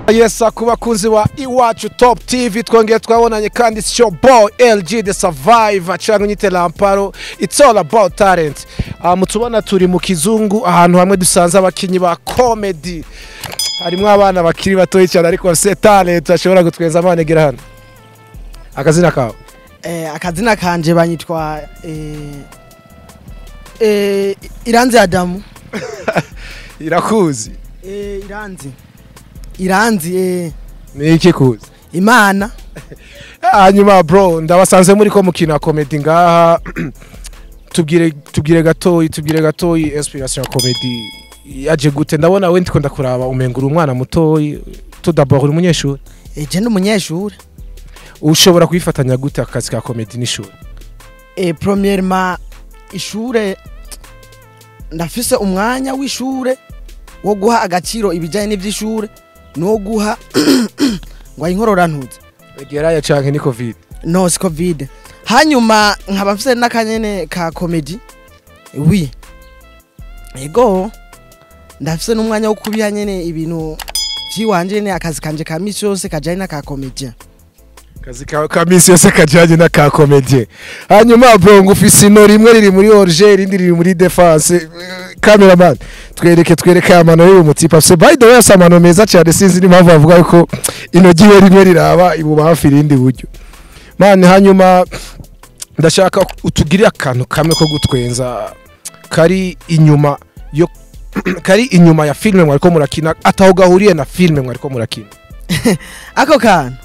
Yes, ku bakunzi ba Iwacu Top TV, twongeye twabonanye kandi. It's your boy LG the Survivor, cyangwa unyite Lamparo. It's all about talent. Mutubona turi mu kizungu, ahantu hamwe dusanze abakinyi ba comedy. Harimo abana bakiri batoyi cyane ariko bafite talent, bashobora gutweza amana. Gera hano, akazina kawe? Akazina kanje banyitwa Iranzi Adamu. Irakuzi? Iranzi. Iranzi. Ni iki kuzi? Imana. Hanyuma bro, ndabasanze muri ko mukina comedy ngaha. Tubwire gatoyi, inspiration ya comedy yaje gute? Ndabona we ndiko ndakuraba umengura umwana mutoyi. Tout d'abord, uri umunyeshuri? Je ndi umunyeshuri. Ushobora kuyifatanya gute akazi ka comedy n'ishuri? Premièrement, ishure ndafise umwanya w'ishure wo guha agaciro ibijanye n'ivy'ishure no guha ngo inkorora ntuze. Egeraya canke ni COVID? No, si COVID. Hanyuma nkaba mfise n'akanyene ka comedy, oui, ego ndafise n'umwanya wo kubiha nyene ibintu vyiwanje, ne akazi kanje ka misi yose kajanye n'aka comedy. Kazi kawe ka misi yose kajanye n'aka comedy. Hanyuma bro, ngo ufise ino rimwe riri muri hors-jeu, irindi riri muri défense. Cameraman, twereke amano y'uyu mutipe afise. By the way, afise amano meza cyane. Sinzi n'impamvu bavuga ko ino giwe rimwe riraba ibubamfu irindi buryo, man. Hanyuma ndashaka utugirire akantu kamwe ko gutwenza kari inyuma ya filme mwariko murakina, ataho gahuriye na filme mwariko murakina. Ako kantu,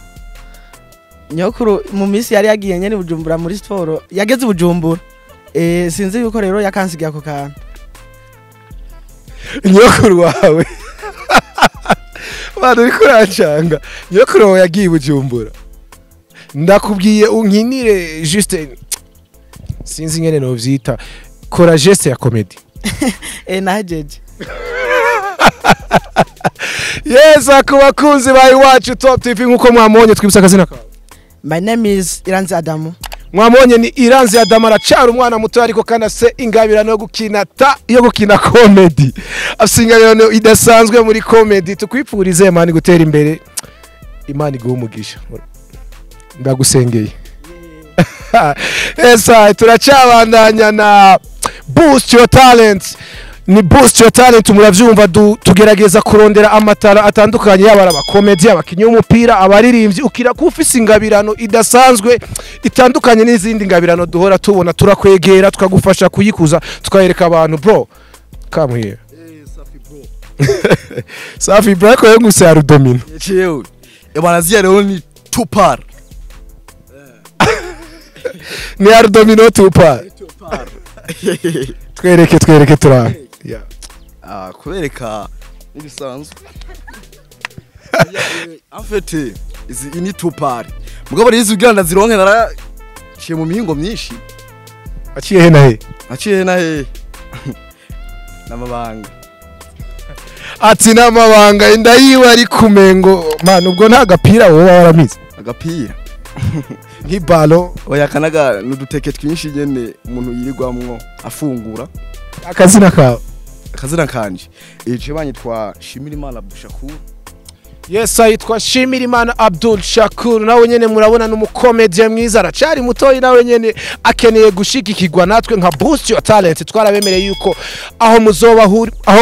nyokuru mu minsi yari yagiye nyene Bujumbura muri siporo, yageze Bujumbura, sinzi yuko rero yakansigiye ako kantu. Nyokuru wawe, bana, uriko urancanga. Nyokuru wawe yagiye i Bujumbura. Ndakubwiye unkinire juste, sinzi ingene novyita, kora geste ya comedy. Nahejeje. Yes, ku bakunzi ba Iwacu Top TV, nkuko mwamubonye, twibutsa akazina kawe. My name is Iranzi Adamu. Mwamubonye, ni Iranzi Adamu. Aracara umwana muto ariko kandi afise ingabirano yo gukina comedy. Afise ingabirano idasanzwe muri comedy. Tukwipfurize, man, gutera imbere. Imana iguhe umugisha, ndagusengeye. Esa turacabandanya na Boost Your Talent. Ni Boost Your Talent, muravyumva, tugerageza kurondera amatara atandukanye, yaba ari abakomedi, abakinyi b'umupira, abaririmbyi. Ukira kuba ufise ingabirano idasanzwe itandukanye n'izindi ngabirano duhora tubona, turakwegera tukagufasha kuyikuza, tukayereka abantu. Bro, come here. Safi bro, ko yenguse ya rudomino. Chewe. Bwana, zia leo ni tupar. Ni arudomino tupa. Tupar. Twereke turabe, yeah. Ah, kubereka nibisanzwe. En fait, izi ni tupar. Mugabo rero izi kugira ndazironke naraciye mu mihingo myinshi. Aciye he na he? Aciye na he? N'amabanga. Ati n'amabanga. Inda yiwe ari kumengo, man, ubwo nta gapira wowe waramize? Agapira? Nk'ibalo. Oya, kanaga n'uduteke twinshi nyene umuntu yirirwamwo afungura. Akazina kawe? Akazina kanje, je banyitwa Shimirimana Abdushakur. Yes, ayitwa Shimirimana Abdul Shakur. Nawe nyene murabona n'umukomediye mwiza, aracari mutoyi, nawe nyene akeneye gushigikirwa natwe nka Boost Your Talent. Twarabemereye yuko aho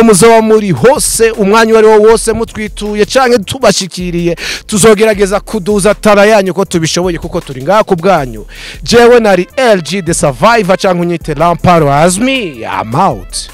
muzoba muri hose, umwanya uwo ari wo wose mutwituye canke tubashikiriye, tuzogerageza kuduza tara yanyu ko tubishoboye, kuko turi ngaha ku bwanyu. Jewe nari LG the Survivor, canke unyite Lamparo Azmi. I'm out.